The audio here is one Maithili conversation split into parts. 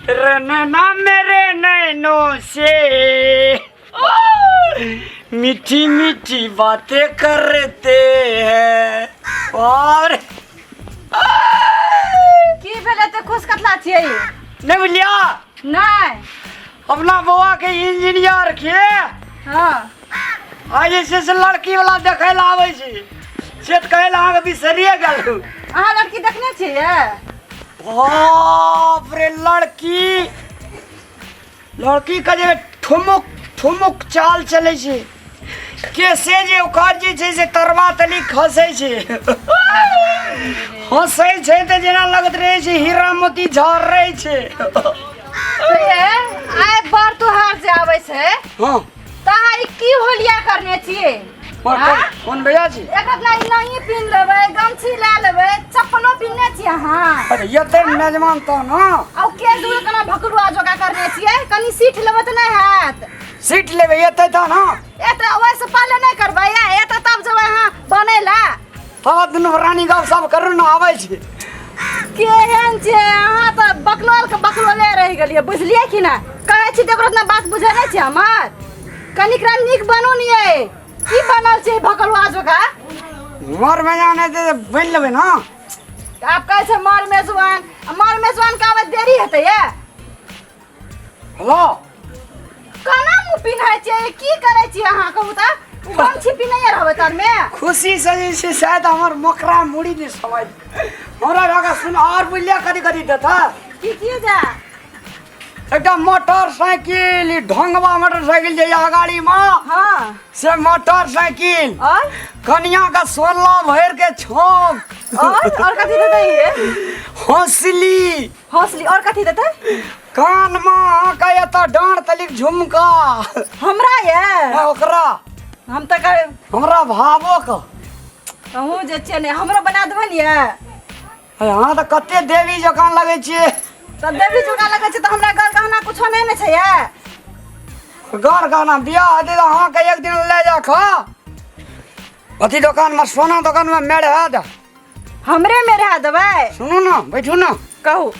रनना मेरे नैनों से मीठी मीठी बातें करते हैं और की भेलै तऽ खुश कतला छियै नहीं बुझलिया नहि अपना बौआ के इंजीनियर के हँ आ जे छै से लड़की वाला देखै लए आबै छै से तऽ कहै लए अहाँके बिसरिए गेलहुँ अहाँ लड़की देखने छियै बाप रे लड़की लड़की के जे ठुमुक ठुमुक चाल चलै छै केसे जे ओकर जे छै से तरवा तली खसै छै हंसै छै तऽ जेना लगैत रहै छै हीरा मोती झरै छै तऽ ये आइ बर त्योहार जे आबै छै हँ तऽ अहाँ ई की होलिया करने छियै कोन आँ? कोन भैया जी एक अपना ई नहीं पिन लेबै गमछी लए लेबै चप्पलो पिन्ने छियै अहाँ अरे एते मेजबान तऽ ने आ ओ केस दूर केना भकरुआ जोका करने छियै कनि सीट लेबै तऽ नहि हैत सीट लेबै एते तऽ ने एतऽ ओहिसँ पहिले नहि करबै या एतऽ तब जेबै अहाँ बनै लए तब दुनू रानी गप सब करू ने आबै छी केहन छियै अहाँ तऽ बकलोल के बकलोले रहि गेलियै बुझलियै कि नहि कहै छी तऽ ओकरा उतना बात बुझै नहि छै हमर कनिक रा नीक बनू ने यै की बनल छै भकलुआ जोका मर में जाने दे बनि लेबै ने आब कहै छै मर मेजबान आ मर मेजबान के आबै देरी हेतै ये हेलो केना मुँह पिन्है छियै की करै छियै अहाँ कहू तऽ ओ गमछी पिन्हैये रहबै तरमे खुशी से जे छै शायद हमर मोकरा मुड़ी नहि समझ हमरा भागा सुन और बुझलियै कथी कथी देता की की जा एकटा मोटरसाइकिल ई ढोंगवा मोटरसाइकिल जे यऽ अगाड़ी मे हाँ से मोटरसाइकिल और कनिया के सोलह भरि के छौंक और कथी देतै ये हौसली हौसली और कथी देतै कान मे अहाँके एतऽ डाँड़ तलिक झुमका हमरा ये आ ओकरा हम तऽ कह हमरा भावो के अहूँ जे छियै ने हमरो बना देबै ने ये अरे अहाँ तऽ कते देवी जकाँ लगै छियै तऽ देवी जकाँ लगै छै तऽ हमरा घर गहना कुछो नहि ने छै ये घर गहना बियाह हेतै तऽ अहाँके एक दिन लए जा खा अथी दोकानमे सोना दोकानमे मेड़ हैत हमरे में रह देबै सुनू ने बैठू ने कहू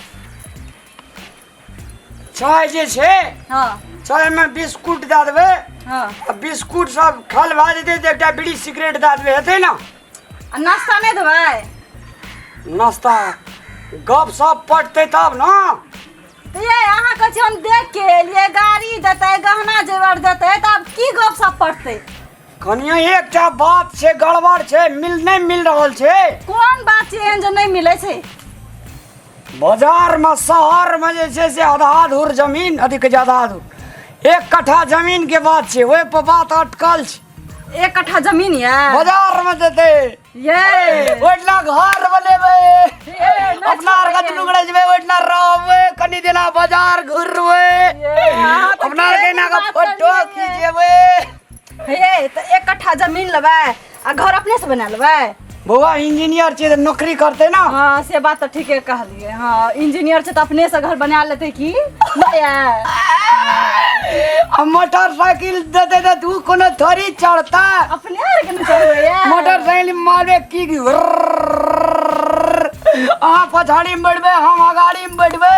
चाय जे छै हँ चायमे बिस्कुट दए देबै हँ आ बिस्कुट सब खाल भए जेतै तऽ एकटा बीड़ी सिगरेट दए देबै हेतै ने आ नाश्ता नहि देबै नाश्ता गप सप पटतै तब ने तऽ ये अहाँ कहै छी हम देख के एलियै गाड़ी देतै गहना जेवर देतै तऽ आब की गप सप पड़तै कनिया एकटा बात छै गड़बड़ छै मिल नहि मिल रहल छै कोन बात छै एहन जे नहि मिलै छै बाजारमे शहरमे जे छै से आधा धूर जमीन अथी कहै छै आधा धूर एक कट्ठा जमीनके बात छै ओहि पर बात अटकल छै एक कट्ठा जमीन ये बाजारमे जेतै ये ओहिठिना घर बनेबै ये, नहि अपना आर के छोड़बै। दुनू गोटे जेबै ओहिठिना रहबै कनि दिना बाजार घुरबै ये, अहाँ तऽ अपना आर के एना के केहन बात फोटो करलियै। खिचेबै हे तऽ एक कट्ठा जमीन लेबै आ घर अपने से बना लेबै बौआ इंजीनियर छियै तऽ नौकरी करतै ने हाँ से बात तऽ ठीके कहलियै हाँ इंजीनियर छै तऽ अपने से घर बना लेतै की नहि आ मोटरसाइकिल देतै तऽ तू कोनो थोड़ी चढ़ता अपने आर के ने चढ़बै मोटरसाइकिल मारबे की अहाँ पछाड़ी मे बैठबै हम अगाड़ी मे बैठबै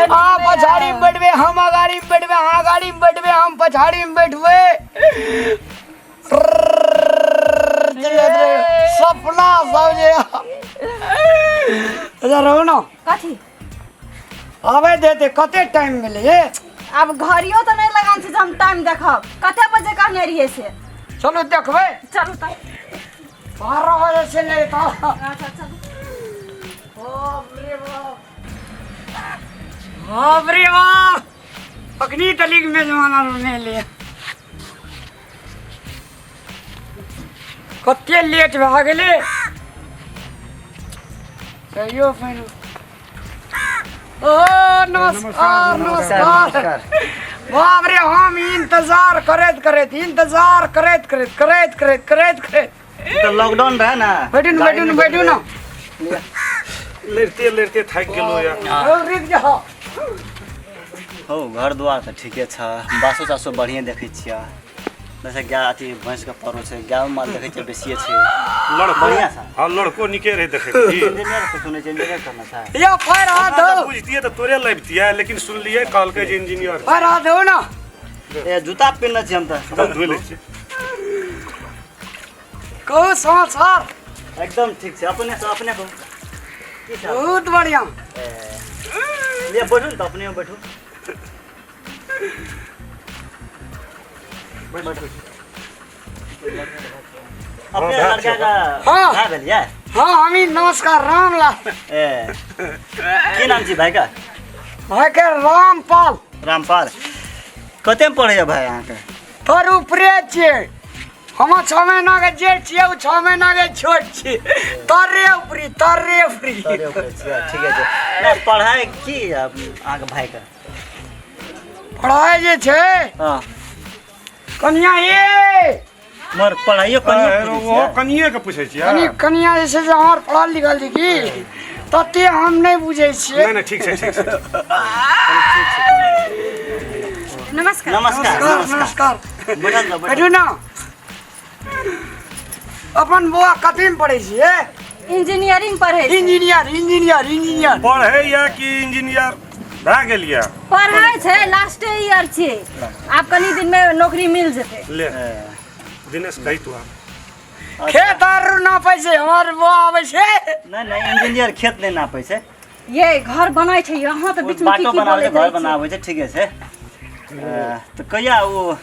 अहाँ पछाड़ी मे बैठबै हम अगाड़ी मे बैठबै अहाँ अगाड़ी मे बैठबै हम पछाड़ी मे बैठबै सपना सब जे अच्छा रहू ने कथी आबै देते कते टाइम मिले ये आब घड़ियो तऽ नहि लगान छै जे हम टाइम देखब कते बजे कहने रहियै से चलू देखबै चलू तऽ 12 बजे से ले तऽ अच्छा चलू बाप रे बाप बाप रे बाप अखनी तलिक मेजबान आर नहि ले कते लेट भए गेलै कहियो फेर ओ नमस्कार नमस्कार बाप रे हम इंतजार करैत करैत इंतजार करैत करैत करैत करैत करैत करैत तऽ लॉकडाउन रहे ना बैठू ने बैठू ने बैठू ने लड़िते लड़िते थाकि गेलहुँ या ओ, रुकि जाओ हो घर दुआर तऽ ठीके छ बासो तासो बढ़िए देखै छियै वैसे गाय अथी भैंसके परो छै, गाय माल देखै छियै बेसिए छै। लड़को बढ़िआँ छै। हँ, लड़को नीके रहै देखै मे की। इंजीनियर के सुनै छियै, इंजीनियर करना छै। यो पैर हाथ हमरा धो। तऽ बुझतियै तऽ तोरे लबितियै, लेकिन सुनलियै कहलकै जे इंजीनियर। पैर हाथ धो ना। ए जूता पिन्हने छी हम तऽ। चल धोइ लै छियै। कहू समाचार। एकदम ठीक छै, अपने से अपने कहू की छै? बहुत बढ़िया। ए, लिअ बैठू ने तऽ अपने बैठू। अपने हाँ, लड़का का हाँ। भाई भेल ये? हाँ, हमी नमस्कार रामलाल। ए की नाम छी भाई का? भाई के रामपाल। रामपाल। कते में पढ़ैया भाई अहाँके? थोड़ ऊपरे छियै, हम 6 महीना के जेठ छियै, ओ 6 महीना के छोट छियै। तर्रे ऊपरी, तर्रे ऊपरी। तोरे ऊपरे छियै, ठीके छै। नहि पढ़ाई की अहाँके भाई के? पढ़ाई जे छै हाँ। कनिया ये मर पढ़ाइयो कनियो अरे, पूछै ओहो छियै? कनिये के पूछै छियै। कनि कनिया जे छै से हमर पढ़ल लिखल छै की तते हम नहि बुझै छियै। नहि नहि, ठीक छै, ठीक छै। नमस्कार। नमस्कार। नमस्कार नमस्कार। बैठल जाउ, बैठल। बैठू ना। अपन बौआ कथी में पढ़ै छियै? इंजीनियरिंग पढ़ै छै। Engineer, engineer, engineer. पढ़ैया कि इंजीनियर भए गेल यऽ? पढ़ै छै, लास्टे ईयर छै, आब कनी दिन में नौकरी मिल जेतै। ले ए, दिनेश कही तू आब। खेत आर नापै छै हमर बौआ आबै छै। नहि नहि, इंजीनियर खेत नहि नापै छै। ये घर बनाइ छै, यहाँ तऽ बीच में की बाटो की बनाबै छै, बोलैत घर रहै छै। बनाबै छै, ठीके छै। ए, तऽ कहिया ओ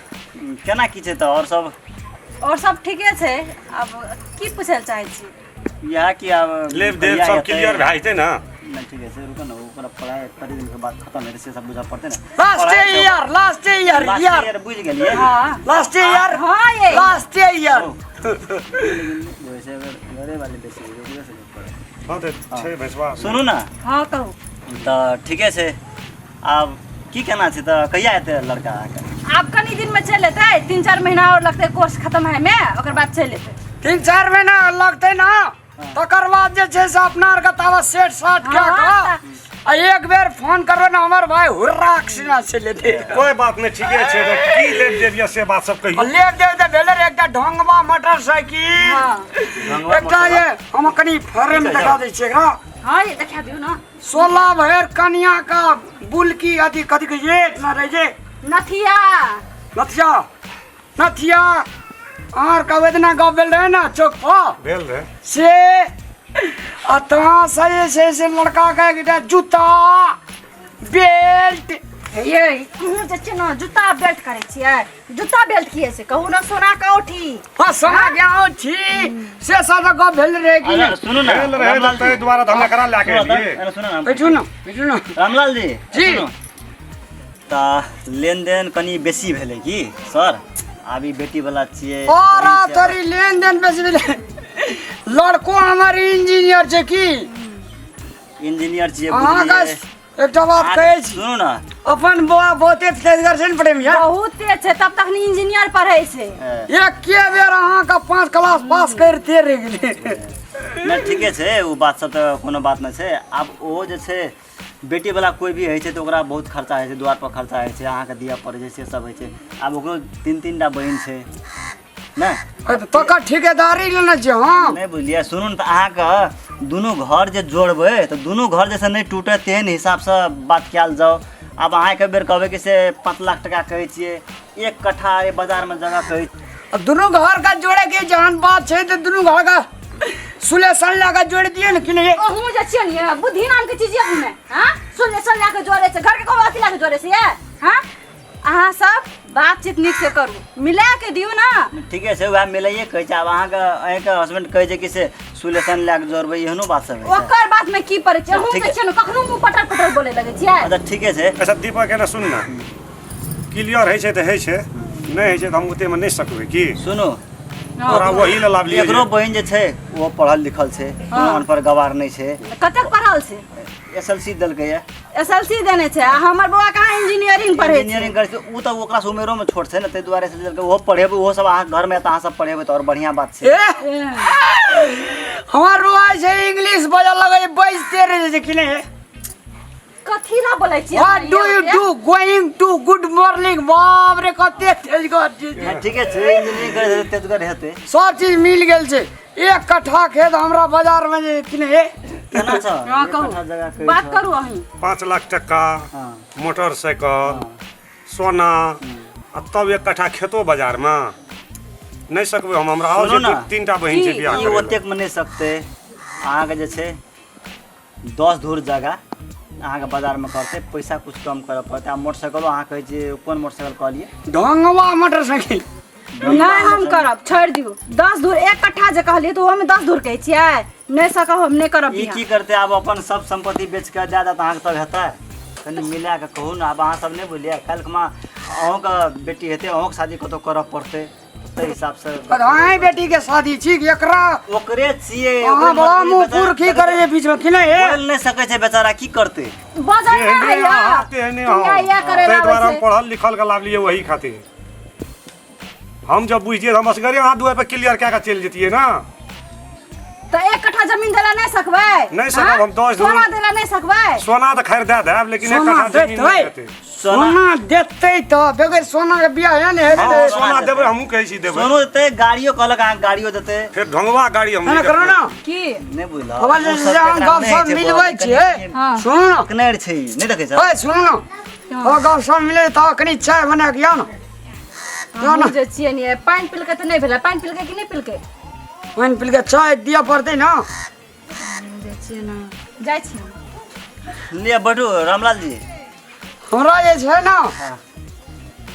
केना की छै तऽ आओर सब? और सब ठीके छै। आब की पूछै लए चाहै छी? इएह कि आब लेब देब कहिया सब हेतै? क्लियर भए जेतै ने? नहि ठीके छै, रुकऽ ने, ओकरा पढ़ाइ पढ़ि के बात खतम हेतै से सब बुझऽ पड़तै ने। लास्ट पढ़ाइ छै- year, last year, last year. Year बुझि गेलियै। हाँ। Last year. हाँ ये। Last year. लेकिन वैसे अगर घरे वाले बेसी होइ छै, ओकरे से लोक पढ़ै। हँ तऽ छै भैंसवा। सुनू ने। हाँ कहू। तऽ ठीके छै, आब की केना छै तऽ कहिया एतै लड़का अहाँके? आब कनी दिन में चलि एतै, 3-4 महीना और लगतै कोर्स खत्म है में, ओकर बाद चलि एतै। 3-4 महीना लगतै ना, तकर बाद जे छै से अपना आरके ताबत सेट साट कए हाँ, कऽ आ एक बेर फोन करबै ने हमर भाई हुर्राक सीना से लेतै। कोइ बात नहि, ठीके छै। तऽ की लेब देब यऽ से बात सब आ कहियौ। लेब देब तऽ भेलै रे एकटा ढोंगबा मोटरसाइकिल। हाँ। ढोंगबा एकटा जे हम कनि फ्रेम देखा दै छियै एकरा। हाँ ये देखा दियौ ना। 16 भरि कनिया का बुलकी अथी कथी कहै छै ना रहै छै? नथिया। नथिया, नथिया। आर का वेदना गप भेल रहे ना चौक पर? भेल रहे। से आ तहाँ से जे छै से लड़का के एकटा जूता बेल्ट। ये अहूँ जे छै ने जूता बेल्ट करै छियै, जूता बेल्ट किए छै कहू ने? सोना के औठी। हाँ, सोना के औठी से सब तऽ गप भेल रहे कि अरे नहि? सुनू ने भेल रहे रामलाल तऽ ताहि जी। दुआरे तऽ हम एकरा लए के सुनू तऽ, एलियै। एने सुनू ने। बैठू ने, बैठू ने। रामलाल जी। जी। सुनू तऽ लेनदेन कनि बेसी भेलै की सर? आब ई बेटी वाला छियै। और बहिन छियै। तोरी लेन देन बेसी भेलै। लड़को हमर इंजीनियर छै की? इंजीनियर छियै। अहाँके बुझलियै। एकटा बात कहै छी। सुनू ने। अपन बौआ बहुते तेजगर छै ने प्रेम यार? बहुत तेज छै, तब तक इंजीनियर पढ़ै छै। ए, एके बेर अहाँके 5 क्लास पास करिते रहि गेलै। नहि ठीके छै, ओ बात सब तऽ कोनो बात नहि छै। आब ओ जे छै बेटी वाला कोइ भी होइ छै तऽ ओकरा बहुत खर्चा होइ छै, दुआर पर खर्चा होइ छै, अहाँके दिअ पड़ै छै, से सब होइ छै। आब ओकरो 3-3 टा बहिन छै ने। तकर ठेकेदारी लेने छियै हम। नहि बुझलियै। सुनू ने तऽ अहाँके दुनू घर जे जोड़बै तऽ दुनू घर जैसे नहि टूटे तेहन हिसाबसँ बात कयल जाउ। आब अहाँ एक बेर कहबै कि से 5 लाख टका कहै छियै, 1 कट्ठा एहि बाजारमे जगह कहै। दुनू घर का जोड़े के जहन बात छै तऽ दुनू घर का सुलेशन लए कऽ जोड़ि दियै ने कि नहि? अहूँ जे छियै ने बुद्धि नाम के चीज ये हाँ, सुलेशन लए कऽ जोड़े छै घर के, कोनो अथी लए कऽ जोड़े छै ये? हाँ, अहाँ सब बातचीत नीक से करू, मिला के दियौ ना। ठीके छै, वएह मिलाइए कहै छै। आब अहाँके अहाँके हस्बैंड कहै छै कि से सुलेशन लए कऽ जोड़बै, एहनो बात सब होइ छै। ओकर बात में की पड़ै छै? अहूँ ठीक जे है। छियै ने कखनो मुँह पटर पटर बोले लगै छियै। अच्छा ठीके छै। अच्छा दीपक एने सुन ने, क्लियर होइ छै तऽ होइ छै, नहि होइ छै तऽ हम ओतेमे नहि सकबै की। सुनू। तोरा वही लए लाबलियै। एकरो बहिन जे छै ओहो पढ़ल लिखल छै, कोनो अनपढ़ गवार नहि छै। कतेक पढ़ल छै? एस एल सी देलकै ये। एस एल सी देने छै आ हमर बौआ कहाँ इंजीनियरिंग पढ़ै छै? इंजीनियरिंग करै छै। ओ तऽ ओकरा से उमेरोमे छोट छै ने, ताहि दुआरे से देलकै। ओहो पढ़ेबै, ओहो सब अहाँ घरमे तऽ अहाँ सब पढ़ेबै तऽ आओर बढ़िआँ बात छै। ए हमर बौआ छै इंग्लिश बजऽ लगै छै, बजिते रहै छै कि नहि? कथी ला बोलै छियै What do you do? Going to good morning. बाप रे कते तेजगर चीज हँ, ठीके छै इंजीनियरिंग करै छै तेजगर हेतै सब चीज मिल गेल छै एक कट्ठा खेत हमरा बाजार में जे किने हे केना छ हँ एक कट्ठा जगह कहू कहै बात छह। करू अहीं 5 लाख टका, मोटरसाइकिल, सोना आ तब एक कट्ठा खेतो बाजारमे नहि सकबै हम। हमरा आओर सुनू जे ने। तीन टा बहिन छै की? बियाह ई करै लए। ओतेक मे नहि सकतै। अहाँके जे छै 10 धूर जगह अहाँके बाजारमे करतै, पैसा कुछ कम करऽ पड़तै आ मोटरसाइकिलो अहाँ कहै छियै, कोन मोटरसाइकिल कहलियै? ढंगवा मोटरसाइकिल। नहि, हम करब, छोड़ि दियौ। 10 धूर 1 कट्ठा जे कहलियै तऽ ओहोमे 10 धूर कहै छियै। नहि सकब हम, नहि करब ई बियाह। की करतै आब? अपन सब सम्पत्ति बेच कऽ दए देत अहाँके तब हेतै? कनि मिला कऽ कहू ने। आब अहाँ सब नहि बुझलियै, काल्हि खुमा अहूँके बेटी हेतै, अहूँके शादी कतहु करऽ पड़तै, ताहि हिसाबसँ। पर अहीं बेटी के शादी छी कि एकरा? ओकरे छियै। अहाँ ओकरे बड़ा मजबूरी मुँह बेचारा- पुरखी करे बीच में कि नहि हे? बोलि नहि सकै छै बेचारा, की करतै? बजल नहि तेहने होइया। अहाँ, तेहने हम। दुनिया इएह करे ताहि लाबै दुआरे हम छै। पढ़ल लिखल के लाबलियै वही खातिर। हम जब बुझियै तऽ हम असगरे अहाँ दुआर पर क्लियर कए कऽ चलि जैतियै ने। तऽ 1 कट्ठा जमीन देला नहि सकबै? नहि सकब हम, 10 धूर। सोना देला नहि सकबै? सोना तऽ खैर दए देब, लेकिन एक सोना कट्ठा जमीन नहि देतै? देतै। सोना देतै तऽ बगैर सोना के बियाह है ने हँ। हेतै? सोना देबै, हमहूँ कहै छी देबै। सोनो देतै, गाड़ियो कहलक अहाँ, गाड़ियो देतै। फेर ढंगवा गाड़ी हम एना नहि करू देखबै। ने। की? नहि बुझलहुँ। हमर जे जे हम गप सब मिलबै छियै। सुनू ने। कनेर छै ई, नहि देखै छ? ओए सुनू ने, ओ गप सब मिले तऽ कनि चाय बना के आउ ने, जाउ ने। हमहूँ जे छियै ने, पानि पिलकै तऽ नहि भेलै। पानि पिलकै कि नहि पिलकै? पानि पी के चाय दिअ पड़तै ने। जाइ छियै ने, जाइ छियै हम। लिअ, बैठू रामलाल जी। हमरा जे छै ने,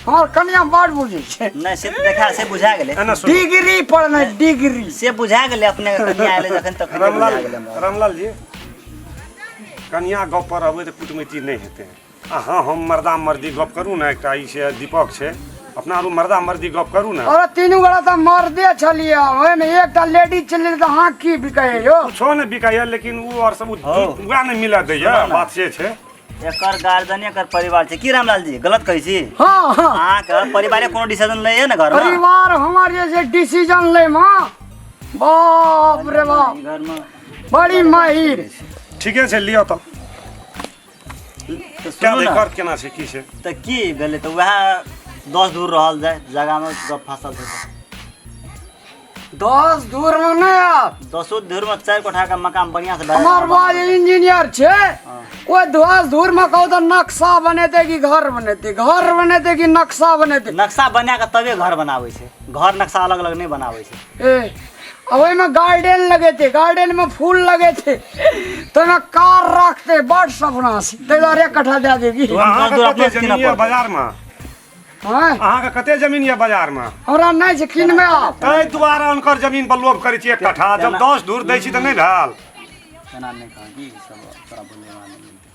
हमर कनिया बड़ बुझै छै। नहि, से तऽ देखा से बुझा गेलै। एना सुनू। डिग्री पढ़ने, डिग्री। से बुझा गेलै, अपने कनिया आयलै जखन तखन रामलाल बुझा गेलै हमरा। रामलाल जी, कनिया गप पर रहबै तऽ कुटमैती नहि हेतै। अहाँ हम मर्दा मर्दी गप करू ने। एकटा ई छै, दीपक छै, अपना आरू मर्दा मर्दी गप करू ने। और तीनू गोरा तऽ मर्दे छलियै, ओहिमे एकटा लेडीज छलियै तऽ अहाँ की बिकै यौ? कुछो नहि बिकाइए, लेकिन ओ आओर सब हौ। वएह नहि मिलऽ दैए। सुनू ने। बात से छै। एकर गार्जियन, एकर परिवार छै। की रामलाल जी, गलत कहै छी? हँ। अहाँके परिवारे कोनो डिसीजन लैए ने घरमे? परिवार हमार जे छै डिसीजन लै मे, बाप रे बाप, घरमे बड़ी माहिर। ठीके छै, लिअ तऽ। तऽ क्या सुनू ने। दिक्कत केना छै, की छै? तऽ की भेलै? तऽ उएह 10 धूर रहल जाय जगहमे गप फसल छै तऽ। 10 धूर मे नहि आयत। 10 धूरमे 4 कोठाके मकान बढ़िआँ से भए हमर बाप इंजीनियर छै। ओहि 10 धूर मे कहू तऽ नक्शा बनेतै कि घर बनेतै, घर बनेतै कि नक्शा बनेतै? नक्शा बना कऽ तबे घर बनाबै छै। घर नक्शा अलग अलग नहि बनाबै छै। ए, आ ओहिमे गार्डन लगेतै, गार्डन मे फूल लगेतै, तऽ ओहिमे कार राखतै। बड़ सपना छै, ताहि दुआरे 1 कट्ठा दए देबी। अहाँके 10 धूर कते अपने से जमीन कीनऽ यऽ पड़तै। बाजारमे? हँ। अहाँके कते जमीन यऽ बाजारमे? हमरा नहि छै, किनबै आब। ताहि दुआरे हुनकर जमीन पर लोभ करै छी। 1 कट्ठा जब 10 धूर दै छी तऽ नहि भेल? केना नहि कह कि सब तोरा बोले नहि मिलतै।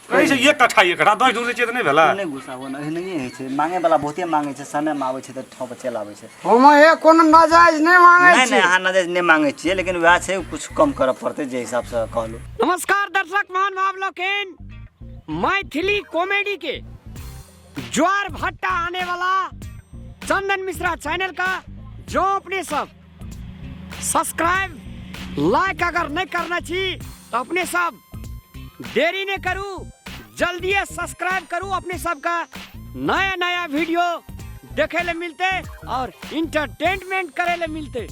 कहै छै 1 कट्ठा, 1 कट्ठा 10 धूर दै छियै तऽ नहि भेलै? नहि गुस्सा हो, एहनहिए होइ छै। मांगे वाला बहुते मांगे छै, समयमे आबै छै तऽ ठप चलि आबै छै। हम हे कोनो नाजायज नहि मांगै नहि छी। नहि, अहाँ नजर नहि मांगे छियै, लेकिन वएह छै, कुछ कम करऽ पड़तै जे हिसाबसँ कहलहुँ। नमस्कार दर्शक महानुभाव लोकनि, मैथिली कॉमेडी के ज्वार भट्टा आने वाला चंदन मिश्रा चैनल का जो अपने सब सब्सक्राइब, लाइक अगर नहीं करना छी तो अपने सब देरी नहीं करू, जल्दी सब्सक्राइब करू। अपने सबका नया नया वीडियो देखे ले मिलते और इंटरटेनमेंट करे ले मिलते।